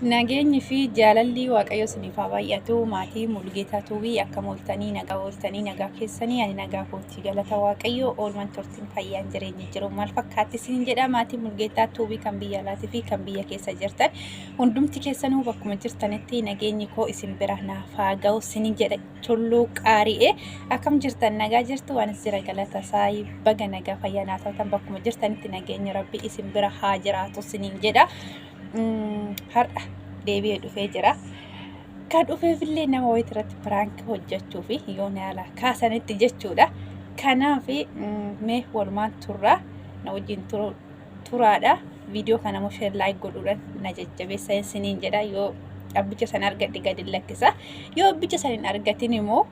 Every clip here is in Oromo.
Nageenyi fi jaalalli Waaqayyo isiniif haa baay'atu. Maatii Mulugeetaa Tuubii akkam ooltanii nagaa ooltanii nagaa keessanii ani nagaa kootii galata Waaqayyo oolman turtiin fayyaan jireenyi jiru maal fakkaatti isiniin jedha maatii Mulugeetaa Tuubii kan biyya alaatii fi kan biyya keessa jirtan hundumti keessanuu bakkuma jirtanitti nageenyi koo isin bira naaf haa ga'u isiniin jedha Tulluu Qaari'ee akkam jirtan nagaa jirtu anis jira galata isaa baga nagaa fayyaa naa taatan bakkuma jirtanitti nageenyi Rabbi isin bira haa jiraatu isiniin jedha. Har'a deebi'ee dhufee jira. Kan dhufeefillee nama wayii irratti piraank hojjechuu fi yoo yaala kaasanitti jechuudha. Kanaaf mee walumaan turra na wajjin turaadha. Viidiyoo kana immoo share like godhuudhaan na jajjabeessa isiniin jedha. Yoo abbicha sana argadhe gadi lakkisa. Yoo abbicha sana hin argatin immoo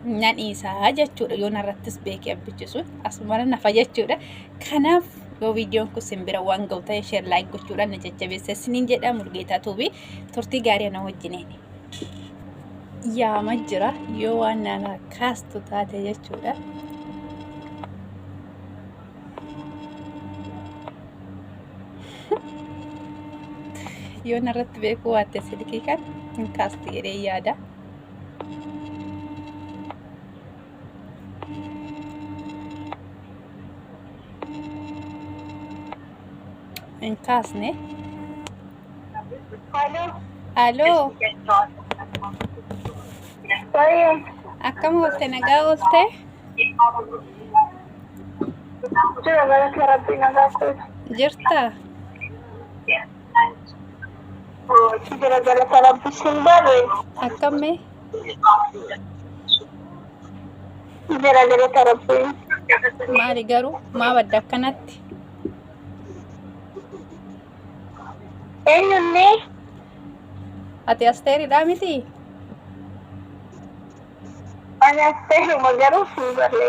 nan dhiisaa jechuudha. Yoo narrattis beekee abbichi sun asuma nafa jechuudha. Kanaaf yoo viidiyoon kun sin bira waan ga'u ta'e share like gochuudhaan na jajjabeessa isiniin jedha. Mulgeetaa Tuubii turtii gaarii ana wajjiniin. Yaama jira yoo waan nana kaastu taate jechuudha. Yoo narratti beekuu waatte silkii kan hin kaasti jedhee yaada. Hin kaasne. Aloo. Aloo, Baay'ee. Akkam oolte nagaa oolte? Jira galata rabbii nagaa kooti. Jirta? Jira galata rabbii sin barre. Akkamme? Jira galata rabbii. Maali garuu maa badda akkanatti? Eenyunnee? Ati asteeridhaa miti? Ani asteeruma garuu sin barre.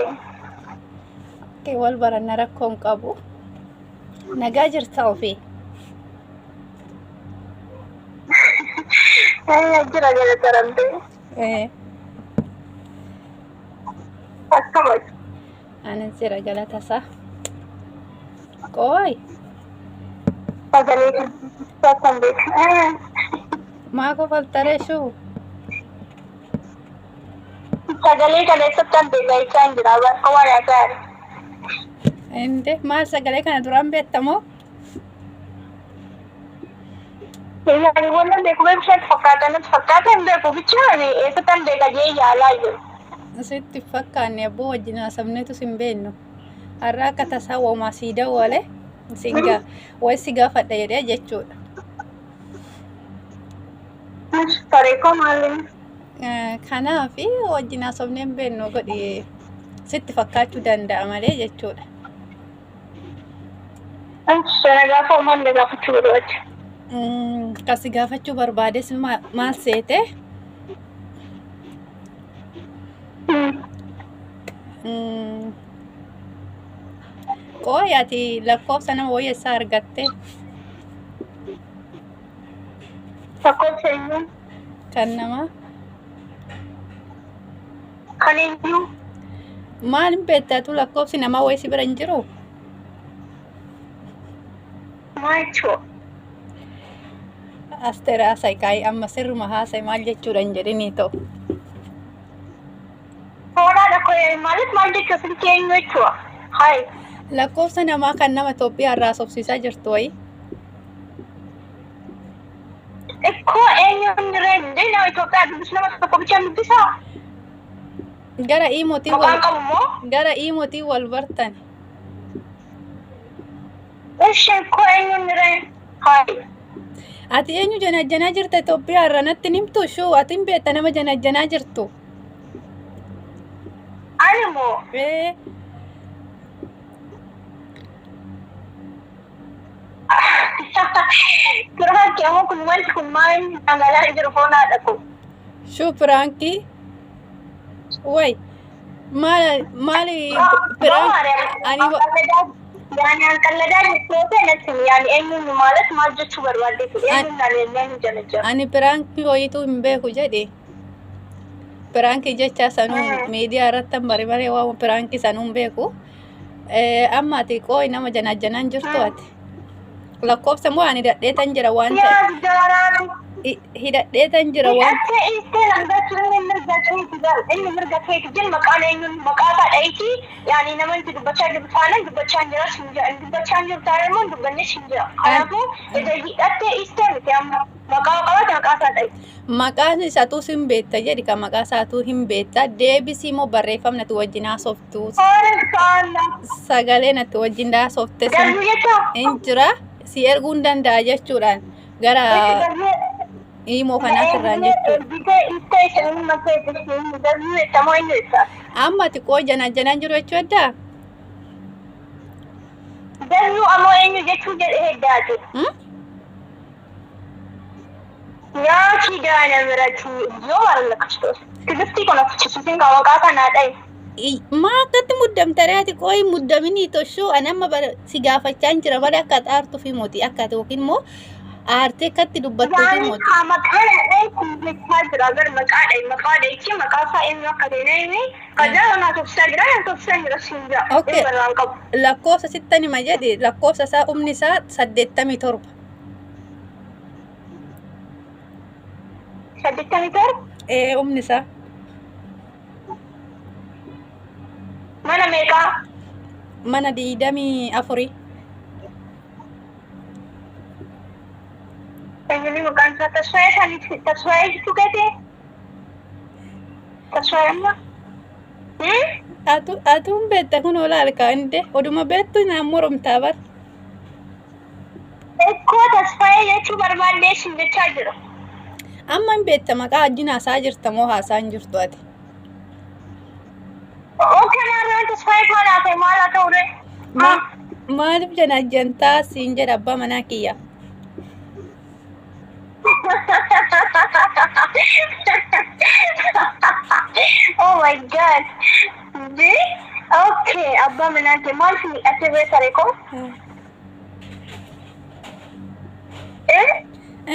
Okkee wal baranna rakkoo hin qabu. Nagaa jirta ofii? Jira galata rabbii. Akkam Anis jira galata isaa. Qooy sagalee kan beeku. Maa kofaltaree shuu? Sagalee kana eessatti kan beekaa jechaa hin jira. Bakka waan haasaa jira. Inde maal sagalee kana duraan beektamoo? Ani wannan beeku beeku isatti fakkaata natti fakkaata hin beeku bicha ani eessattan beeka jee yaalaa jiru. Sitti hin fakkaanne abboo wajjin haasofneetu sin beeknu. Har'a akka tasaa womaa sii dawwale sin gaa wayi si gaafadha jedhee jechuudha. Saree koo maali? Kanaaf wajjin haasofnee hin beeknu godhi sitti fakkaachuu danda'a malee jechuudha. Sana gaafa uumaan na gaafachuu barbaade. Kan si gaafachuu barbaades maal seete? Qooyi ati lakkoofsa nama wayii eessaa argatte? Lakkoofsa eenyu? Kan namaa? Kan eenyu? Maal hin beektaatu lakkoofsi namaa wayii si bira hin jiru? Maal jechuudha? Asteer haasa'i kaa'ii amma sirruma haasa'i maal jechuudha hin jedhinii ta'u. Hoolaadha koo ማለት maal jechuudha silkii eenyu jechuudha? Hayi. Lakkoofsa namaa kan nama Itoophiyaa irraa haasofsiisaa jirtu wayii. Ikkoo eenyuun ree nama Itoophiyaa dubbisu nama tokko bichaan dubbisaa? Gara iimotiin Maqaan wal qabu moo? Gara iimotiin wal bartan. Ishi ikkoo eenyuun ree? Hayi. Ati eenyu janajjanaa jirta Itoophiyaa irra natti hin himtu shuu ati hin beekta nama janajjanaa jirtu. Ani moo? Ee. Piraanki ammoo kun wanti kun maal dhangala'aa jiru foon haadha kun. Shuu piraankii. Way maal maali piraank ani Yaani an qalladaa jirtu yoo ta'e natti himi. Yaani eenyuun ማለት maal jechuu barbaaddeetu eenyuun ani eenyuun jala jira. Ani piraankii wayiituu hin beeku jedhe. Piraankii jecha sanuu miidiyaa irratti han bare malee waan piraankii sanuu hin beeku. Amma ati qooyi nama janajjanaan jirtu ati. Lakkoofsa immoo ani hidhadheetan jira waan ta'e. Yaa jaaraan. Hidhadheetan jira waan Hidhattee dhiistee langachuun inni mirga keeti bar inni mirga keeti jin maqaan eenyuun maqaa isaa dha'iitii yaani nama itti dubbachaa jiru taanaan dubbachaa hin jiras hin jira dubbachaa hin jiru taanaan immoo hin dubbannes hin jira kanaafuu ija hidhattee dhiistee miti amma maqaa qabate maqaa isaa dha'i. Maqaan isaatuu hin beekta jedhi kan maqaa isaatuu hin beekta deebisii immoo barreeffamni ati wajjin haasoftu sagaleen ati wajjin haasofte sun Garbuu jechaa? hin jira si erguu hin danda'a jechuudhaan gara imoo kanaatirraan jechuudha. Amma ati qoo janaan janaan jiru jechuu addaa? Garbuu ammoo eenyu jechuu jedhe heddaati. Yaa Kidaana Miratii yoo maal Kiristoos. Tigistii kun of cisiisin qaba maqaa kanaa dha'i. Maa akkatti muddamtaree ati qooyi muddaminii toshuu ani amma bara si gaafachaa hin jira malee akka ati aartuuf himooti akka ati yookiin immoo aartee akkatti dubbattuuf Yaani himooti. haa maqaa dha'i jechaa jira gar maqaa dha'i maqaa dha'ichi maqaa isaa eenyu akka ta'e na himi. Kajaa naa tofsaa jira naa tofsaa jira siin jira. Okay. Dhimma irraa hin qabu. Lakkoofsa sittan hima jedhi lakkoofsa isaa humni isaa 87. 87. Ee humni isaa. Mana meeqaa? Mana 24. Eenyuun maqaan isaa Tasfaayee isaaniiti Tasfaayee jechuu keeti? Tasfaayee amma? Atu atuun beekta kun olaal kaande oduma beektu naan moromtaa bar. Ekkoo Tasfaayee jechuu barbaaddee siin jechaa jira. Amma hin beekta maqaa wajjin haasaa jirta moo haasaa hin jirtu ati? Kanaarraan Tasfaayee faana haasa'e maal haa ta'u ree? Maaliif janajjantaa siin jedha abbaa manaa kiyya. Oh my God. Di? Okay, abbaa manaa kee maal si miidhagsee beekta ree koo? Eh?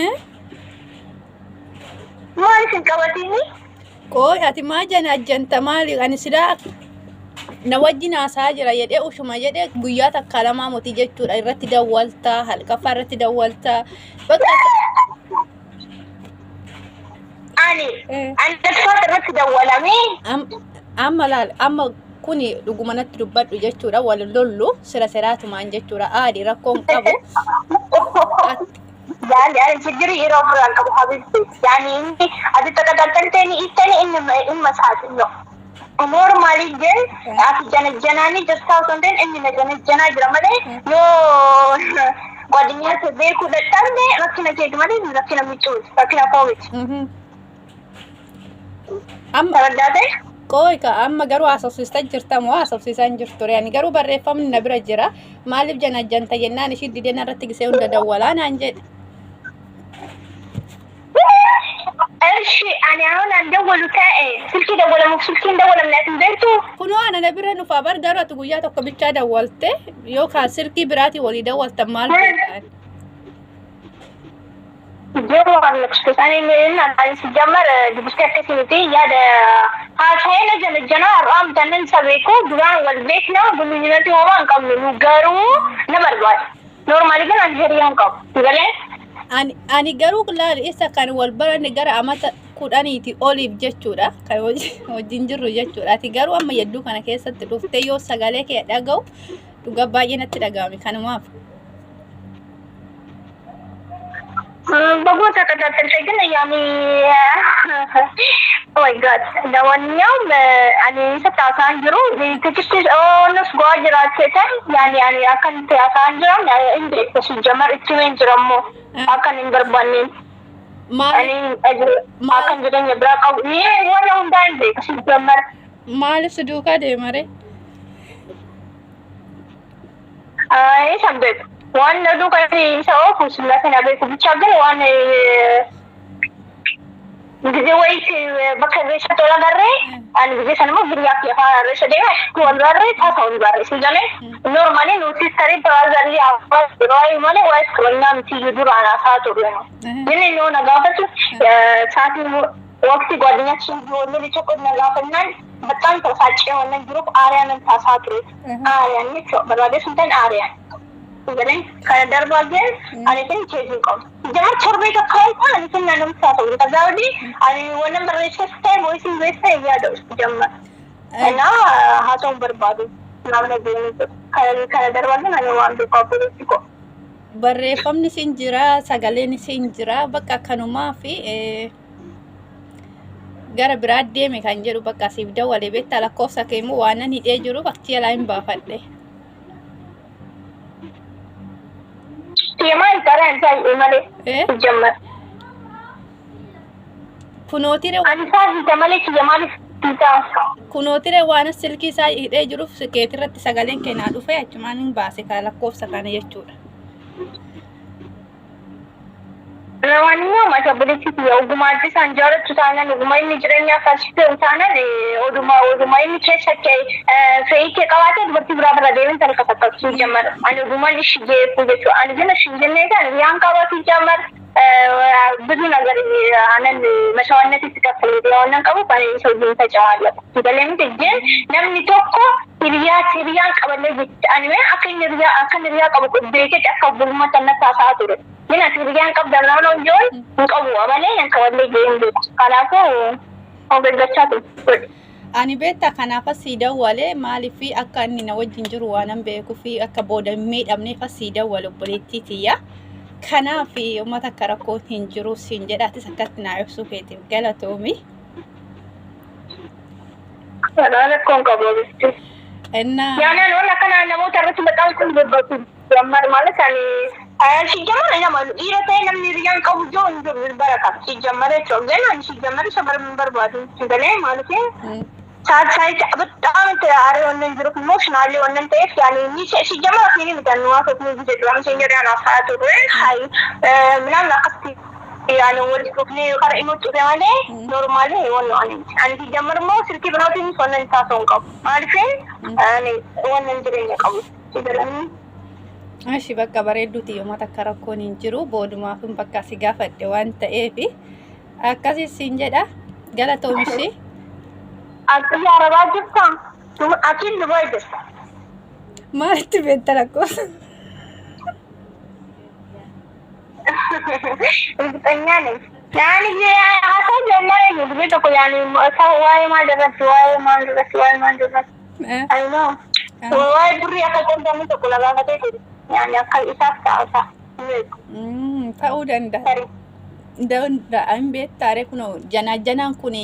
Eh? Maal isin qabatini? Qooy ati maa janajjanta maali ani silaa na wajjin haasaa jira jedhee ushuma jedhee guyyaa takka lamaa moti jechuudha irratti dawwaltaa halkaffaa irratti dawwaltaa bakka Ani ani asfaata irratti dawwalamee Amma laal amma kuni dhuguma natti dubbadhu jechuudha wal lollu sira siraatumaan jechuudha aadi rakkoon qabu. Yani ani ችግር yeroo biraan qabu habibti. Yani inni ati ተቀጣጠልተኒ ittani inni dhimma isaati no. Normally ግን ati janajjanaanii jirtaa osoo hin ta'in inni na janajjanaa jira malee yoo ጓደኛ beekuu dadhabne rakkina keeti malee rakkina micuuti rakkina koo miti. Amma Taraddaate? qooy ka amma garuu haasofsiistaa jirta moo haasofsiisaa hin jirtu ani garuu barreeffamni na bira jira maaliif janajjanta jennaan ishii dideen irratti gisee hunda dawwalaa naan jedhe. እሺ ani አሁን andawwalu ta'e silkii dawwalamuuf silkiin dawwalamne ati hin beektu? Kunoo ana na bira nufaa bar garuu ati guyyaa tokko bichaa dawwalte yookaan silkii biraatii walii dawwaltan maal beekan. Yeroo Kiristoos ani ani ሲጀመር dubbistee akkasii miti yaada haasa'ee na janajjanaa har'aam tannan isa beeku duraan wal beekna ግንኙነት homaa hin qabnu nu garuu na barbaada. Normally ግን ani hiriyaa hin qabu. Galee? Ani garuu laal isa kan wal baranne gara amata 10ti oliif jechuudha kan wajjin jirru jechuudha ati garuu amma yedduu kana keessatti dhuftee yoo sagalee kee dhaga'u dhugaa baay'ee natti dhaga'ame kanumaaf. በጎ ተከታተልሽ ግን ያኔ oh my God ለማንኛውም ani isatti haasa'an jiru tekisti oonus go'aa jiraacheetan yaani ani akkan itti haasa'an jiran hin beektu ሲጀመር itti himeen jira immoo akkan hin barbaanneen Maaliif ani akkan jireenya biraa qabu waan hundaa hin beeku ሲጀመር maaliif si duukaa deemare? Isa hin beeku waan na duukaa isa oofu sillaaseen beeku ብቻ ግን waan ጊዜ ወይ bakka irreessa tola agarree ani ጊዜ sana immoo hiriyaa kiyya faana irreessa deeme wal barree taasa wal barree si galee normally nuti tarii brotherly waa'ee malee waa'ee ፍቅረኛ miti iyyuu duraan haasaa turre. ግን inni na gaafatu sa'aatii waqtii ጓደኛችን ቢሆን tokko na gaafannaan በጣም ተሳጭ የሆነ group አርያንን ታሳ ture. አርያን jechuudha barbaadee sun ta'in አርያን. Galee kana darbaa ግን ani isin keessa hin qabu. Jama torbee tokko ani isin na namsaa ta'u. ከዛ ወዲህ ani wannan barreesses ta'e voice ta'e yaada ጀመር እና haasa'uun barbaadu namni deemu kana darbaa ግን ani waan beeku obboleessi koo. Barreeffamni sin jira, sagaleen sin jira, bakka kanumaa fi gara biraa deeme kan jedhu bakka siif dawwalee beektaa lakkoofsa kee immoo waan nan hidhee jiruuf achi alaa hin baafadhe. Yemaa isaarraa isaa malee ጀመር Kunootire ani isaa hiita malee kiyya maaliif hiitaa? Kunootire waan silkii isaa hidhee jiruuf keetirratti sagaleen kennaa dhufe achumaan hin baase ka lakkoofsa kana jechuudha. ለማንኛውም ati obboleessi kiyya ogummaa isaan jaallattu taanaan ogummaa inni jireenyaaf taasifte taanaan oduma oduma inni keessa fe'ii kee qabaate dubartii biraa bira deemin sana kafakkabsuu ጀመር ani ogummaan ishi jeefu jechuudha ani ግን እሺ jennee kan riyaan qabaatu ጀመር ብዙ ነገር anan መስዋዕትነት itti wannan qabu kan isa wajjin ተጨማለቁ galee miti ግን namni tokko hiriyaa hiriyaan qaballee jecha ani mee akka inni hiriyaa akka inni hiriyaa qabu beeketti akka obbolummaatti annatti haasa'aa ture. ግን ati hiriyaan qabda nama ijoon hin qabu malee nan qaballee jee hin beeku. Kanaafuu of eeggachaa ture. Ani beektaa kanaaf asii dawwalee maaliif akka inni na wajjin jiru waan an beekuu fi akka booda hin miidhamneef asii dawwale obboleettii tiyya. Kanaaf uummata akka rakkoo hin jiru siin jedha atis akkatti naa ibsuu keetiif galatoomi. Rakkoon qabu jechuudha. Innaa Yaanaan waan akkana namoota irratti maxxansuun dubbatu jammar ማለት ani ሲጀመር nama dhiira ta'e namni hiriyaan qabu jiru hin jiru bara qaba ሲጀመር jechuudha. ግን ani ሲጀመር isa barbaadu galee ማለት ሰዓት ሳይት በጣም አሪ wannan jiruuf emotionally wannan ta'eef yani ni ሲጀመር afni mitan waa tokko ni jedhu amma seenyar yana haasa'aa turre hay ምናምን akkatti yani walitti dhufnee kara inni dhufe malee normally wannan ani ani ሲጀመር immoo silkii biraatiin wannan taasisuu hin qabu maaliif ani wannan jireenya qabu sigalanii. Ashi bakka bareedduuti uummata akka rakkoon hin jiru boodumaaf bakka si gaafadhe waan ta'eef akkasii siin jedha galatoomishii. Ati Arabaa jirtaa? Ati Dubaay jirta? Maalitti beekta lakkoofsa? እርግጠኛ ነኝ። Yani haasaa ጀመረኝ ጊዜ tokko yani waa'ee maal irratti waa'ee maal irratti waa'ee maal irratti I know waa'ee birrii akka qondamni tokko lagaafatee ture yani akka isaaf ta'a isaa Ta'uu danda'a. Danda'a hin beektaare kun janaa janaan kun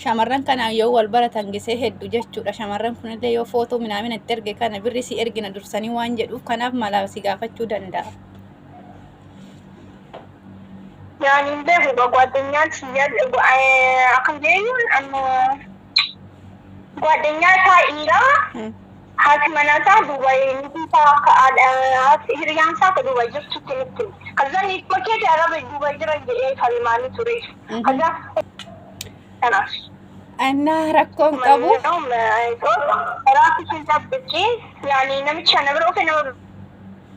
shamarran kanaan yoo wal baratan gisee hedduu jechuudha. Shamarran kunillee yoo footoo minaamin itti erge kana birri si ergina dursanii waan jedhuuf kanaaf malaa si gaafachuu danda'a. Yani hin beeku ጓደኛን akkam jeenyuun ጓደኛ isaa dhiiraa haati manaa isaa Dubaay niitii isaa akka hiriyaan isaa akka Dubaay jirtutti nutti ከዛ makeeti araba Dubaay jiran jedhee falmaanii ture. ከዛ kanaaf. እና rakkoon qabu. Raafii ጠብቂ yani namicha na bira ofe nama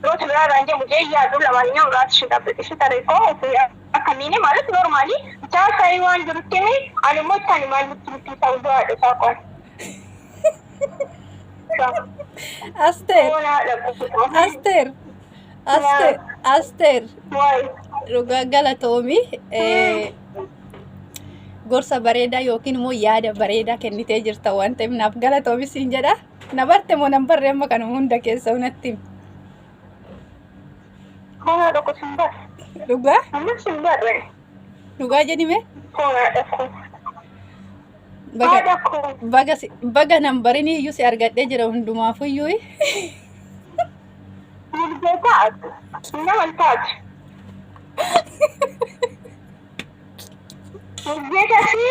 biroota biraa irraan jedhu jee yaadu lamaanኛው ራስሽን ጠብቂ እሺ tareekoo akkamiini ማለት normally jaarsa waan jirutti ani immoo itti maal nutti nutti ta'uu du'aadha isaa qoon. Asteer Asteer Asteer Asteer dhugaa galatoomi gorsa bareedaa yookiin immoo yaada bareedaa kennitee jirta waan ta'eef naaf galatoomi siin jedha. Na barte moo nan barree amma kanuma hunda keessa natti himi. Homaa tokko sin barre. Dhugaa? Amma sin barre. Dhugaa jedhime? Homaa tokko. Baga baga si baga nan barinii iyyuu si argadhee jira hundumaafuyyuu. Murtee taatu. Nama taatu. Murtee taati.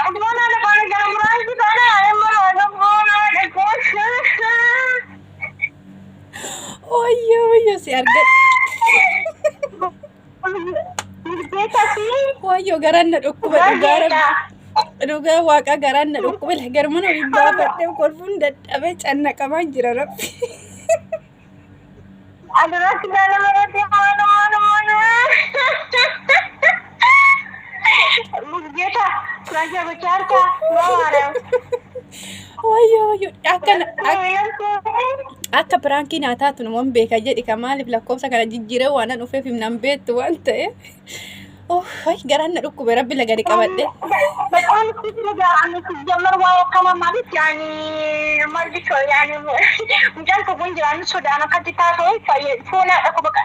Ogummaa lafa gara muraasni kana amma Wayyoo wayyoo si argadhe. Murtee taati. Wayyoo garaan na dhukkuba dhugaa rabbi. Dhugaa waaqa garaan na dhukkube garmana waliin baafadhee kolfuun dadhabee cannaqamaa jira rabbi. Aduratti nama irratti maanu maanu maanu. Murgeeta raja bichaarta maamaara. Wayyoo wayyoo akka akka Akka piraankii naa taatu numan beeka jedhi ka maaliif lakkoofsa kana jijjiiree waan an dhufeef nan beektu waan ta'eef. Oh, ay, garaan na dhukkube rabbi la gadi qabadhe. በጣም ነገር ሲጀመር waa'ee akkana ማለት ያኒ maal jechuudha yaani mucaan tokko hin jiraannu sodaan akkatti taasoo foonaa dhaqu baqa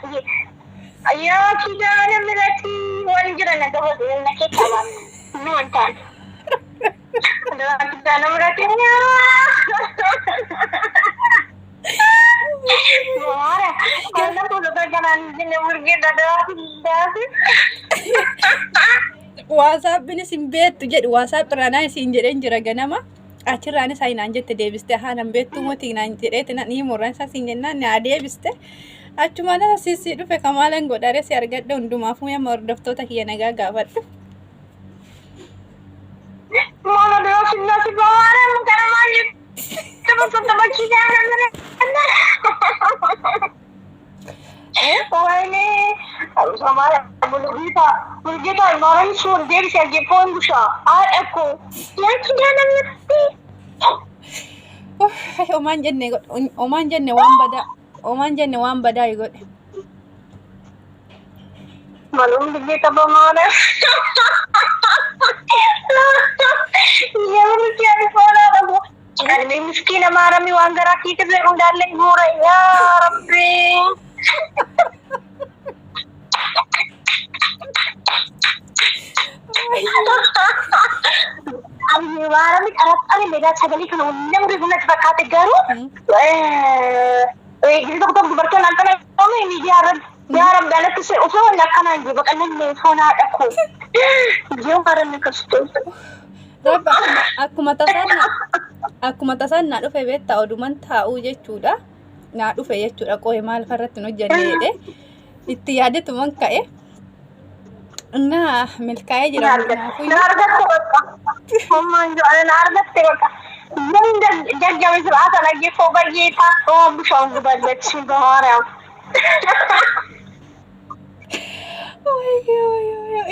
yaa kidaana mirati waan jira na gaba na keessa baan nu wantaan kidaana mirati Waasaappiinis hin beektu jedhi waasaap irraa isiin jedheen jira ganama. Achirraanis haa naan jette deebiste haa nan beektu moti naan jedheeti nan himu isaa siin jennaan naa deebiste. Achumaan asii dhufe kamaalan godhare si argadhe hundumaafuu yamma hordoftoota kiyya nagaa gaafadhu. ወይኔ ሙሉጌታ ሙሉጌታ ማረም ሲሆን deebise argeeffoon bushaa haadha koo yaa kidaana mirati. Omaan jenne godhe omaan jenne waan badaa omaan jenne waan badaa godhe. Malum ሙሉጌታ በማርያም የምር foonaa dhabu. Qalbii miskiina maarami waan garaa kiitirre hundaallee guura yaa rabbi. Maarami xaraxare legaa sagalee kana namni natti fakkaate garuu ጊዜ tokko tokko dubartoonni akkana jedhamu miidiyaa irratti yaa rabbi alatti osoo wanni akkanaa hin jiru baqa namni foonaa dhaqu. Yoo maarami kiristoos. Rabbi akkuma tasaan naa dhufe beektaa oduman taa'uu jechuudha. Naa dhufe jechuudha qo'ee maal farratti hin hojjenne jedhe itti yaadetuman ka'e. Innaa milkaa'ee jira hundumaafuu. Na argatte bakka. Hommaan jiru na argatte bakka. ምን ደጋሚ ስርዓት አላየፈው በጌታ ብሻውን ግባለች በማርያም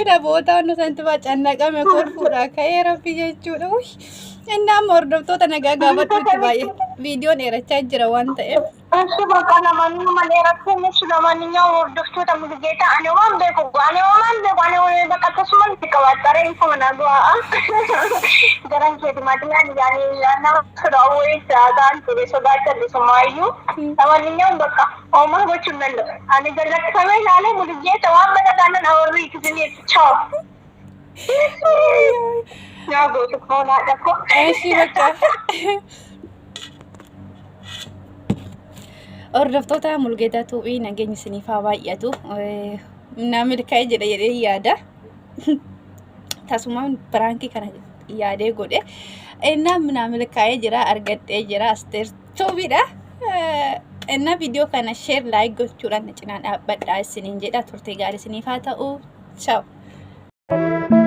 Ina bootaan nuti cannaqame kolfuudha ka'ee rabbi jechuudha. Inni amma hordoftoota nagaa gaafadhu itti baay'ee viidiyoon dheerachaa jira waan ta'eef. እሱ በቃ ለማንኛውም አልሄድኩም። እሱ ለማንኛውም hordoftoota ሙሉጌታ ani waan beeku ani waan beeku ani በቃ ተስማን ሲቀባጠረ ይፈመናሉ garan keeti maatiin yaani nama sodaawwee saataan ture sodaachalli sumaayyuu ለማንኛውም በቃ ኦማ gochuun danda'u ani gallakkamee ilaalee ሙሉጌታ waan badhaadhaan awarrii itti ቻው yaa gootu foonaadha ko. Eshi bakka. Hordoftoota Mulgeetaa Tuubii nageenyi isiniif haa baay'atu. Naa milkaa'ee jedha jedhee yaada. Tasumaan piraankii kana yaadee godhe. Innaa naa milkaa'ee jira argadhee jira Asteer Tuubiidha. Innaa viidiyoo kana share like gochuudhaan na cinaa dhaabbadhaa isiniin jedha turte gaarii isiniif haa ta'u. Ciao.